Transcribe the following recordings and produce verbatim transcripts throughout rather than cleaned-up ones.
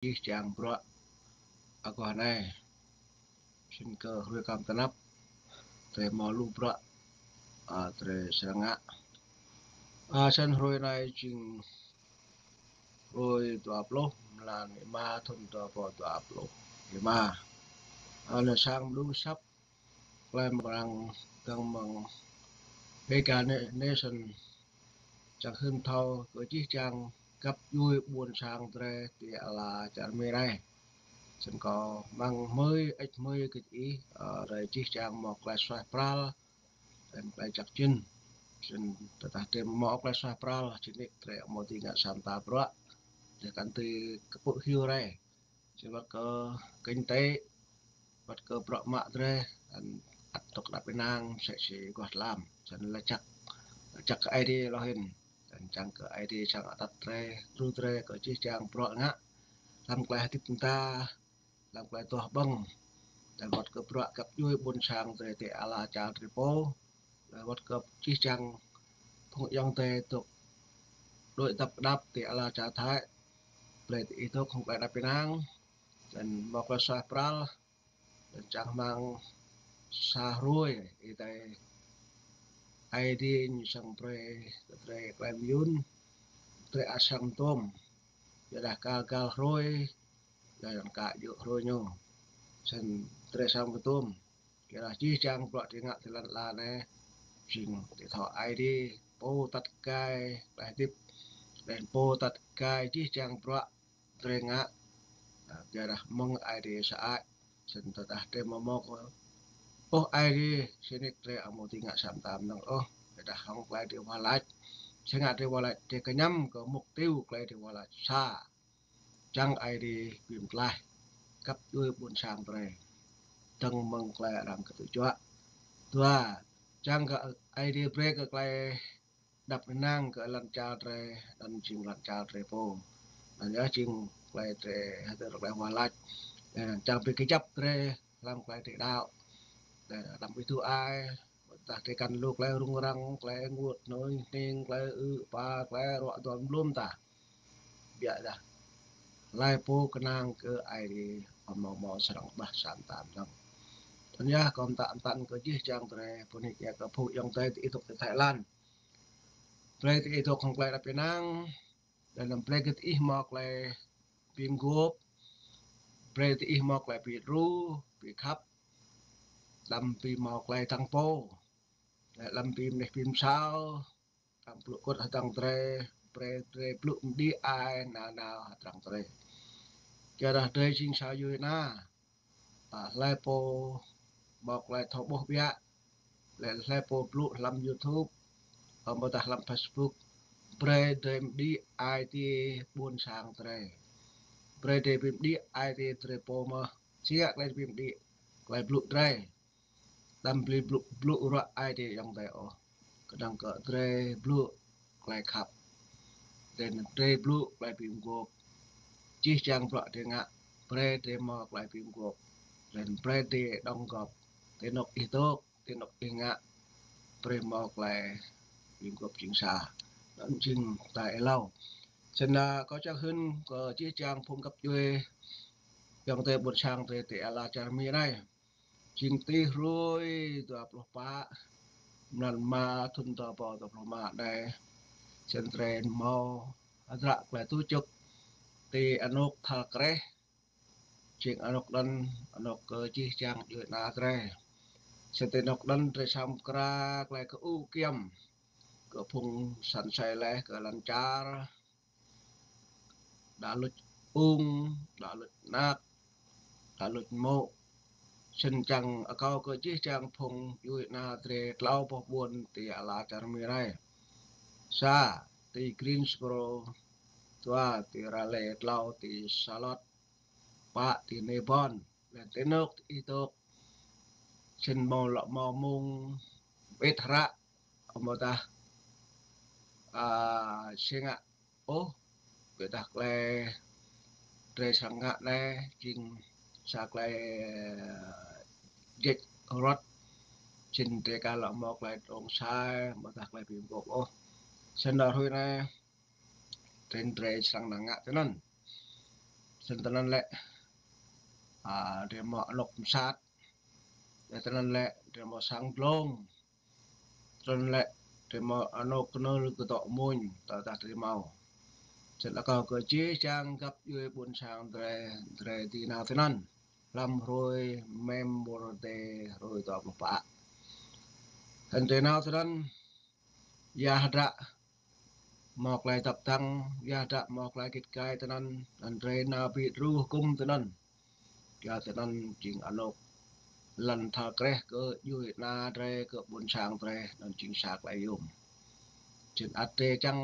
jih jang bruă aguah anai. Sĭt kơ hrơi kăm tơnap, drei hmâo lu bruă, a, drei srăng ngă. A, sĭt hrơi anai jing hrơi dua pluh, mlan rơma, thun dua rơbâo dua pluh rơma. A, anai sang mơnuih săp klei mơ̆ng arăng dơ̆ng mơ̆ng Mega Ne-, Nation, čang hưn thâo kơ jih jang găp djuai ƀuôn sang drei ti ala čar Mi anai. Sĭt kâo mơ̆ng hmưi, ĕč hmưi kơ ih, a, drei jih jang hmâo klei suaih pral, lăm klei čăk čin. Sĭt tơdah drei hmâo klei suaih pral, sĭt nik drei hmâo dưi ngă sa mta bruă, drei kăn dưi kơpư̆ hyu rai. Sĭt wăt kơ kinh tế, wăt kơ bruă mă drei, anăn ăt dŏ đăp ênang, msĕ si aguah tlam. Sĭt lač jăk, lač jăk kơ Aê Diê lŏ hĭn. Anăn čang kơ Aê Diê srăng atăt drei, djru drei kơ jih jang bruă ngă lăm klei hơdip mơta, lăm klei tuah ƀơ̆ng, lăm wăt kơ bruă găp djuai ƀuôn sang drei ti ala čar drei pô, lăm wăt kơ jih jang phung ayŏng adei dŏ đuaĭ tăp kơdăp ti ala čar Thái. Brei diih dŏ hŏng klei đăp ênang, lăm hmâo klei suaih pral, lăm čang rơmang sa hrơi, Ơi Adai, Aê Diê ñu srăng brei kơ drei klei mơyŭn, drei ăt srăng tuôm. Ƀiădah găl găl hrơi, lăm anăn ka djơ̆ hrơi ñu. Sĭt drei srăng tuôm. Kyuadah jih jang bruă drei ngă ti lăn ala anai, jing drei thâo Aê Diê pô atăt gai klei hơdip, lăm pô atăt gai jih jang bruă drei ngă. A, kyuadah mơ̆ng Aê Diê sơăi. Sĭt tơdah drei hmâo mơ̆ kơ ôh Aê Diê, sĭt nik drei ăt hmâo dưi ngă sa mta mơnơ̆ng ôh. Kyuadah hŏng klei drei wah lač, si ngă drei wah lač, drei kơñăm kơ mục tiêu klei drei wah lač sa. Čang Aê Diê bi mơtlaih găp djuai ƀuôn sang drei dơ̆ng mơ̆ng klei arăng kơtư̆ juă. Dua, čang kơ Aê Diê brei kơ klei đăp ênang kơ lăn čar drei, anăn jing lăn čar drei pô. Anăn yơh jing klei drei hơdơr klei wah lač. Leh anăn čang bi kơjăp drei lăm klei drei đăo. Leh anăn đăm ih tŭ ai, tơdah drei kăn lu klei rŭng răng, klei ênguôt, hnui hning, klei ư̆ êpa, klei ruă duam lŏm tah. Ƀiădah hlei pô kơnang kơ Aê Diê, amâo mâo srăng ƀah sa mta mơnơ̆ng. Anăn yơh kâo mtă mtăn kơ jih jang drei, pô nik yơh kơ phung ayŏng adei diih dŏ ti Thái Lan. Brei diih dŏ hŏng klei đăp ênang, leh anăn brei kơ diih hmâo klei bi mguôp, brei diih hmâo klei bi djru, bi khăp, đăm bi hmâo klei tăng pô, leh anăn bi mơneh bi msao, đăm blŭ kŭt hơdrăng drei, brei drei blŭ mđĭ ai nanao hơdrăng drei. Kyuadah drei jing sa djuê ana, a, hlei pô hmâo klei thâo ƀuh ƀiă, leh hlei pô blŭ hlăm YouTube, amâodah hlăm Facebook, brei drei mđĭ ai tiê ƀuôn sang drei. Brei drei bi mđĭ ai tiê drei pô mơh, si ngă klei bi mđĭ, klei blŭ drei. Đăm blŭ, blŭ, blŭ ruă Aê Diê ayŏng adei ôh. Kơnơ̆ng kơ drei blŭ klei khăp. Leh anăn drei blŭ klei bi mguôp. Jih jang bruă drei ngă, brei drei hmâo klei bi mguôp. Leh anăn brei drei đóng góp. Ti anôk ih dŏ, ti anôk ih ngă, brei hmâo klei bi mguôp jing sa. Anăn jing ta êlâo. Snăn kâo čang hưn kơ jih jang phung găp djuai ayŏng adei ƀuôn sang drei ti ala čar Mi anai. Jing ti hrơi dua pluh pă, mlan rơma, thun dua rơbâo dua pluh rơma anai, sĭt drei hmâo hơdră klei tŭ čŭk ti anôk Thal Kreh, jing anôk anăn, anôk kơ jih jang djuê ana drei. Sĭt ti anôk anăn drei srăng mkra klei kơ ŭ kiăm kơ phung săn asei leh kơ lăn čar, đa luč ung, đa luč anak, đa luč mô̆. Sĭt čang akâo kơ jih jang phung djuê ana drei tlâo boh ƀuôn ti ala čar Mi anai. Sa, ti Greensboro, dua, ti Raleigh, tlâo, ti Charlotte, pă, ti Melbourne. Leh anăn ti anôk ih dŏ, sĭt hmâo lŏ hmâo mông ƀĭt hră, amâodah, a, si ngă ôh, ƀiădah klei drei srăng ngă anei jing sa klei, a, jĕč ruăt, sĭt drei ka lŏ hmâo klei trông čhai, amâodah klei bi mguôp ôh. Sĭt hrơi anei, drei, drei srăng nao ngă tui anăn. Sĭt tơnăn lĕ, a, drơi mâo anŏk mơsat. Lĕ tơnăn lĕ drơi mâo sang dlông. Tơnăn lĕ drơi mâo anŏk kơnơ̆ng kơdŏ mŭn, tơdah drơi mâo. Sĭt akâo kơ jih jang găp djuai ƀuôn sang drơi, drơi dưi nao tơnăn. Hlăm hrơi Memorial Day hrơi dua pluh pă. Hăng drơi nao tơnăn, yua hơdră mâo tơlơi dăp dăng, yua hơdră mâo tơlơi git gai tơnăn, anŭn drơi nao ƀu djru hơgŭm tơnăn. Yua tơnăn jing anŏk lŏn tha kreh kơ djuai ana drơi, kơ ƀuôn sang drơi, anŭn jing sa tơlơi yôm. Sĭt ăt drơi čang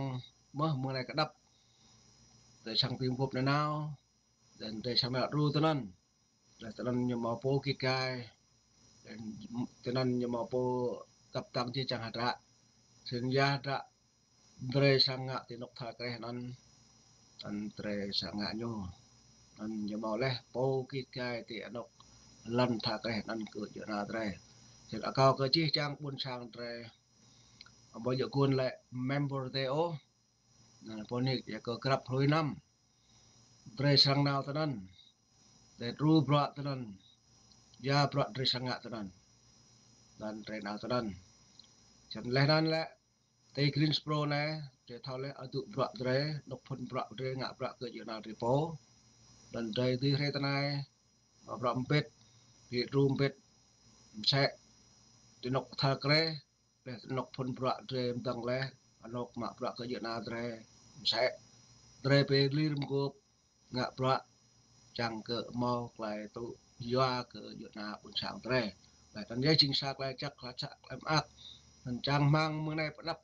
mơ̆ mơ̆ng anai kơdŏp. Drơi sang ƀing gŏp nanao, lĕ drơi sang nao djru tơnăn. Lĕ tơnăn ñu mâo pô git gai. Lĕ tơnăn ñu mâo pô dăp dăng jih jang hơdră. Sĭt yua hơdră drơi sang ngă ti anŏk tha kreh anŭn, anŭn drơi sang ngă ñu. Anŭn ñu mâo laih pô git gai ti anŏk lŏn tha kreh anŭn kơ djuai ana drơi. Sĭt akâo kơ jih jang ƀuôn sang drơi. Ƀơi yua kơ lĕ Memorial Day ôh. Anŭn pô nik yua kơ grăp hrơi năm. Drơi sang nao tơnăn. Drơi djru bruă tơnăn. Yua bruă drơi sang ngă tơnăn. Anŭn drơi nao tơnăn. Sĭt laih anŭn lĕ ti Greensboro anai, drơi thâo laih adŭ bruă drơi, anŏk phŭn bruă drơi, ngă bruă kơ djuai ana drơi pô. Anŭn drơi dưi hrơi tơnai, mă bruă mbĭt, ƀu djru mbĭt, mơsĕ ti anŏk tha kreh, laih anŏk phŭn bruă drơi mơdơ̆ng laih, anŏk mă bruă kơ djuai ana drơi, mơsĕ drơi pơlir mơgŏp, ngă bruă čang kơ mâo tơlơi tŭ yua kơ djuai ana ƀuôn sang drơi. Laih anŭn yơh jing sa tơlơi čăk, tơlơi čăk, tơlơi mơak. Anŭn čang rơmang mơ̆ng anai pơ anăp.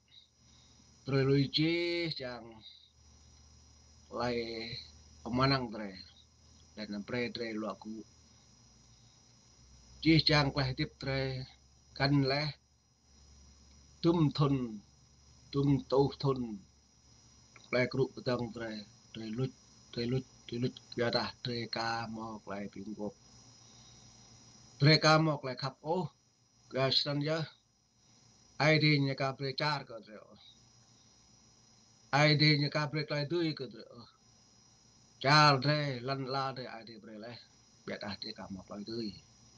Drơi lui jih jang tơlơi pơmơnăng drơi. Laih anŭn brơi drơi luă gŭ. Jih jang tơlơi hơdip drơi găn laih dŭm thŭn, dŭm rơtuh thŭn, tơlơi krŭ kơdơ̆ng drơi, drơi luč, drơi luč, drơi luč, yua dah drơi aka mâo tơlơi ƀing gŏp. Drơi aka mâo tơlơi khăp ôh, yua sĭt anŭn yơh. Aê Diê ñu aka brơi čar kơ drơi ôh. Aê Diê ñu aka brơi tơlơi dưi kơ drơi ôh. Čar drơi, lŏn ala drơi Aê Diê brơi laih. Biă dah drơi aka mâo tơlơi dưi.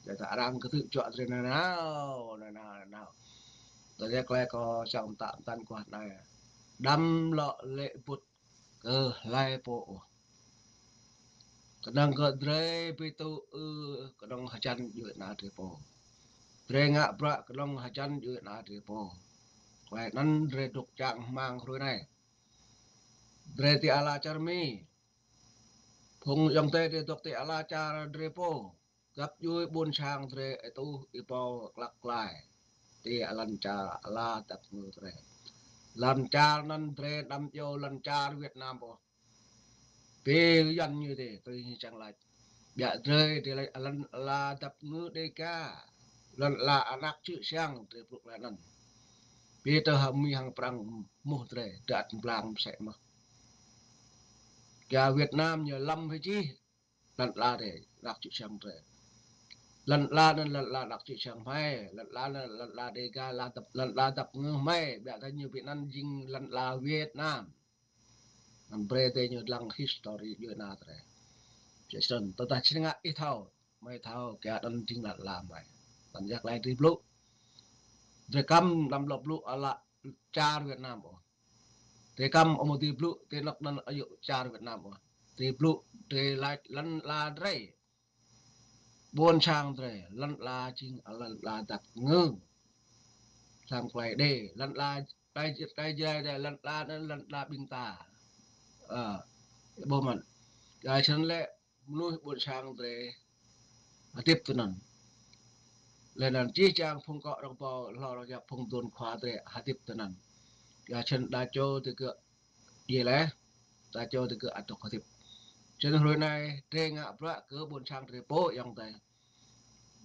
Biă dah arăng kơtư̆ juă drơi nanao, nanao, nanao. Tơdah tơlơi kâo čang mơtă mơtăn kuah anai. Đăm lŏ lĕ bŭt kơ hlơi pô ôh. Kơnơ̆ng kơ drơi ƀu tŭ ư kơnơ̆ng hơjăn djuai ana drơi pô. Drơi ngă bruă kơnơ̆ng hơjăn djuai ana drơi pô. Tơlơi anŭn drơi dŏ čang rơmang hrơi anai. Drơi ti ala čar Mi. Phung ayŏng adơi drơi dŏ ti ala čar drơi pô. Găp djuai ƀuôn sang drơi êtuh êbâo klăk klai. Ti lŏn čar ala dăp ngư drơi. Lŏn čar anŭn drơi đăm iâu lŏn čar Việt Nam ôh. Pê Yuăn ñu dê, tui ñu čang laĭ. Biă drơi dê laĭ lŏn ala dăp ngư Đêga. Lŏn ala anak čư̆ siăng drơi brŭk laĭ anŭn. Pê tơ hăng Mi hăng Prăng mŭh drơi, dơ̆t blang mơsĕ mơ̆. Čar Việt Nam ñu lăm hĭ čih. Lŏn ala drơi, anak čư̆ siăng drơi. Lŏn ala anŭn lŏn ala anak čư̆ siăng hmei, lŏn ala anŭn lŏn ala Đêga, ala dăp, lŏn ala dăp ngư hmei, biă dah ñu pơanăn jing lŏn ala Việt Nam. Anŭn brơi tơ ñu lăng history djuai ana drơi. Jason, tơdah či ngă ih thâo, hmei thâo, kiăng anŭn jing lŏn ala hmei. Tơdah yak laĭ drơi blŭ. Drơi kăm lăm lŏ blŭ ala čar Việt Nam ôh. Drơi kăm amâo dưi blŭ, drơi anŏ anŭn ayŏ čar Việt Nam ôh. Drơi blŭ, drơi laĭ lŏn ala drơi. Ƀuôn sang drơi, lŏn ala jing lŏn ala dăp ngư. Sang plei đê, lŏn ala, plei, plei jrai drơi, lŏn ala anŭn lŏn ala ƀing ta. Ơ, ƀuh mơ̆n. Jason lĕ mơnuih ƀuôn sang drơi hơdip tui anŭn. Lĕ anŭn jih jang phung kŏ rơ̆ng ƀâo, hlô rơ̆ng yap phung dôn khua drơi hơdip tui anŭn. Jason đa čô tơ gơ̆ djai laih, đa čô tơ gơ̆ adŏk hơdip. Jason hrơi anai, drơi ngă bruă kơ ƀuôn sang drơi pô ayŏng adơi.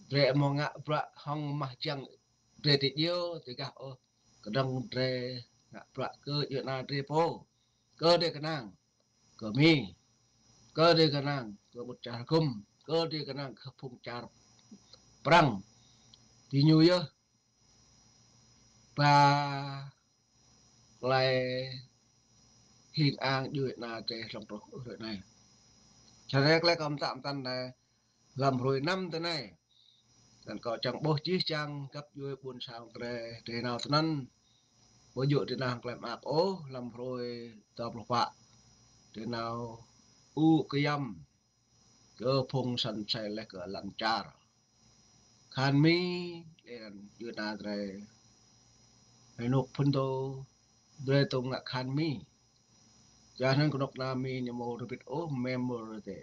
Drơi amâo ngă bruă hŏng mah jiăng drơi ti djiêu, ti gah ôh. Kơnơ̆ng drơi ngă bruă kơ djuai ana drơi pô. Kơ drơi kơnang. Kơ Mi, kơ drơi kơnang, kơ ƀut čar gum, kơ drơi kơnang, kơ phung čar Prăng. Ti ñu yơh ba tơlơi hing ang djuai ana drơi hlŏng truh hrơi anai. Čang rĕ klĕ kơ mơta mơtăn anai, lăm hrơi năm tơ anai. Anŭn kâo čang ƀuh jih jang găp djuai ƀuôn sang drơi, drơi nao tơ anŭn. Ƀu djơ̆ drơi nao hăng klĕ mơak ôh, lăm hrơi dua pluh pă. Drơi nao ŭ kơyăm kơ phung săn asai laih kơ lŏn čar. Khan Mi, lĕ anŭn djuai ana drơi. Rơnŭk phŭn tô, drơi tŏng ngă khan Mi. Čang anŭn kơnuk kơna Mi ñu mơ̆ rơbit ôh, member tê.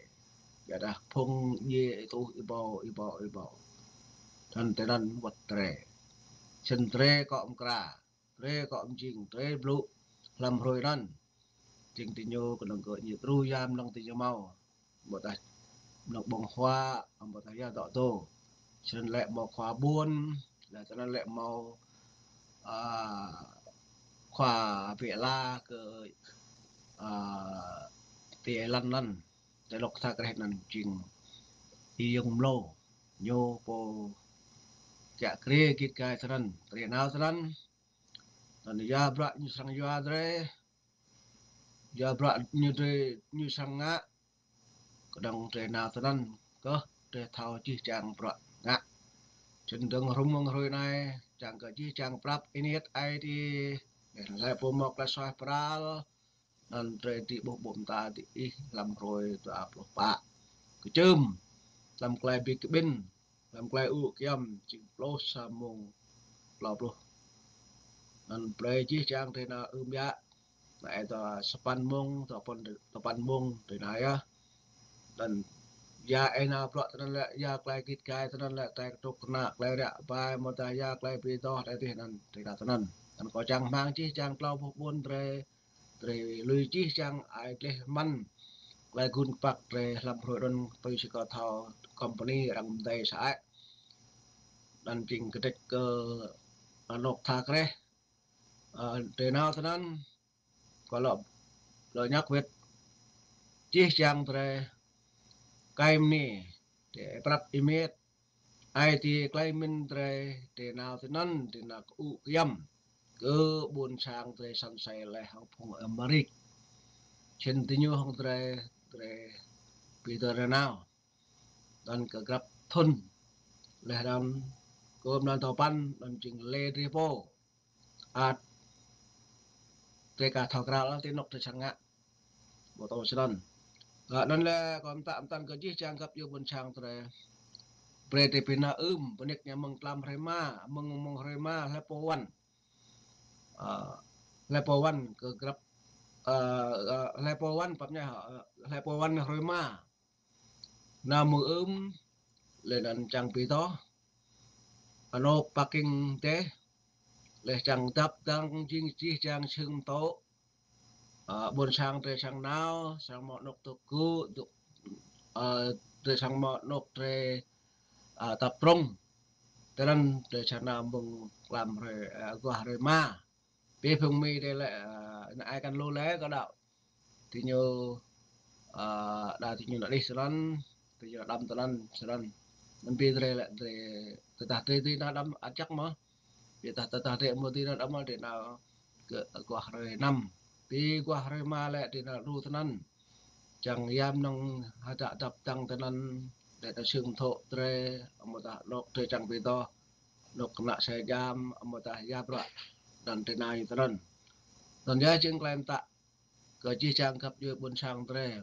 Yua dah phung djai ih tuh ih ƀâo, ih ƀâo, ih ƀâo. Tơnăn tơnăn wơ̆t drơi. Sĭt drơi kơ mơkra, drơi kơ mơjing, drơi blŭ, lăm hrơi anŭn. Jing ti ñu kơnơ̆ng kơ ñu tru yam nong ti ñu mâo. Ƀu tah nong ƀơ̆ng huă, ƀu tah yua dŏ tô. Sĭt lĕ mâo khua ƀuôn, lĕ tơnăn lĕ mâo, a, khua bĕ la kơ, a, ti ai lăn lăn. Tơlŏk tha kreh anŭn jing ih yơ̆ng mlâo. Ñu pô kiă kriê git gai tơnăn, drơi nao tơnăn. Anŭn yua bruă ñu srăng yua drơi. Yua bruă ñu drơi ñu srăng ngă. Kơnơ̆ng drơi nao tơnăn kơ drơi thâo jih jang bruă ngă. Čang dơ̆ng hrŏm mơ̆ng hrơi anai, čang kơ jih jang prăp iniet ai ti. Lĕ pô mơ̆ klă suaih pral. Anŭn drơi ti ƀuh ƀô̆ mơta ti ih lăm hrơi dua pluh pă. Kơčưm, lăm klai bi kơƀĭn, lăm klai ŭ kơyăm, jing pluh sa mông klâo pluh. Anŭn brơi jih jang drơi nao ưm yă. Anai tơ sapăn mông, tơ sapăn, sapăn mông drơi nao yơh. Anŭn yua ai nao bruă tơnăn lĕ, yua klai git gai tơnăn lĕ, klai kơtrŭk kơna, klai ră bai, ƀu tah yua klai bi tŏh, klai tih anŭn, drơi nao tơnăn. Anŭn kâo čang rơmang jih jang klâo boh ƀuôn drơi, drơi lui jih jang ai gleh mơ̆n. Klai gun kơpăk drơi lăm hrơi anŭn tui si kâo thâo company arăng mơdai sơăi. Anŭn jing kơdrĕč kơ anŏk tha kreh. A, drơi nao tơnăn, kâo lŏ, lŏ ñăk wĕt jih jang drơi kai mơni, drơi prăp ih met, ai ti klai mĭn drơi, drơi nao tơnăn, drơi nao kơ ŭ kơyăm kơ ƀuôn sang drơi săn asai laih hăng phung Amêrik. Čang ti ñu hăng drơi, drơi bi tơ drơi nao. Anŭn kơ grăp thŭn. Laih anŭn kơ mơnăn tơpăn, anŭn jing lĕ drơi pô. Ăt drơi ka thâo krăl ti anŏk drơi srăng ngă. Ƀu tŏ sơnăn. Anŭn lĕ kâo mơta mơtăn kơ jih jang găp djuai ƀuôn sang drơi. Brơi drơi bi nao ưm, bơnik ñu mơ̆ng tlam hrơi rơma, mơ̆ng, mơ̆ng hrơi rơma, hlơi pô wăn. A, hlơi pô wăn kơ grăp, a, a, hlơi pô wăn pap ñu, a, hlơi pô wăn hrơi rơma. Nao mơ̆ng ưm, lĕ anŭn čang bi tŏh. Anŏk parking tê, lĕ čang dăp dăng jing jih jang sưng tŏ. A, ƀuôn sang drơi srăng nao, srăng mâo anŏk tơgŭ, tŭ, a, drơi srăng mâo anŏk drơi, a, tap prŏng. Tơnăn drơi srăng nao mơ̆ng tlam hrơi, a, aguah hrơi rơma. Bi phung Mi drơi lĕ, a, anai ai kăn lu lĕ kơ đaŏ. Ti ñu, a, đa ti ñu nao đih sơnăn, ti ñu nao đăm tơnăn sơnăn. Anŭn bi drơi lĕ drơi, tơdah drơi ti nao đăm ăt čăk mơ̆. Bi tah tơdah drơi mơ̆ ti nao đăm mơ̆ drơi nao kơ aguah hrơi năm. Ti aguah hrơi rơma lĕ drơi nao đru tơnăn. Čang yam nong hơdră dăp dăng tơnăn, lĕ tơ sưng tŏ drơi, ƀu tah anŏk drơi čang bi tŏh, anŏk kơnă sa jam, ƀu tah yua bruă, anŭn drơi nao tơnăn. Anŭn yơh jing klai mơta kơ jih jang găp djuai ƀuôn sang drơi.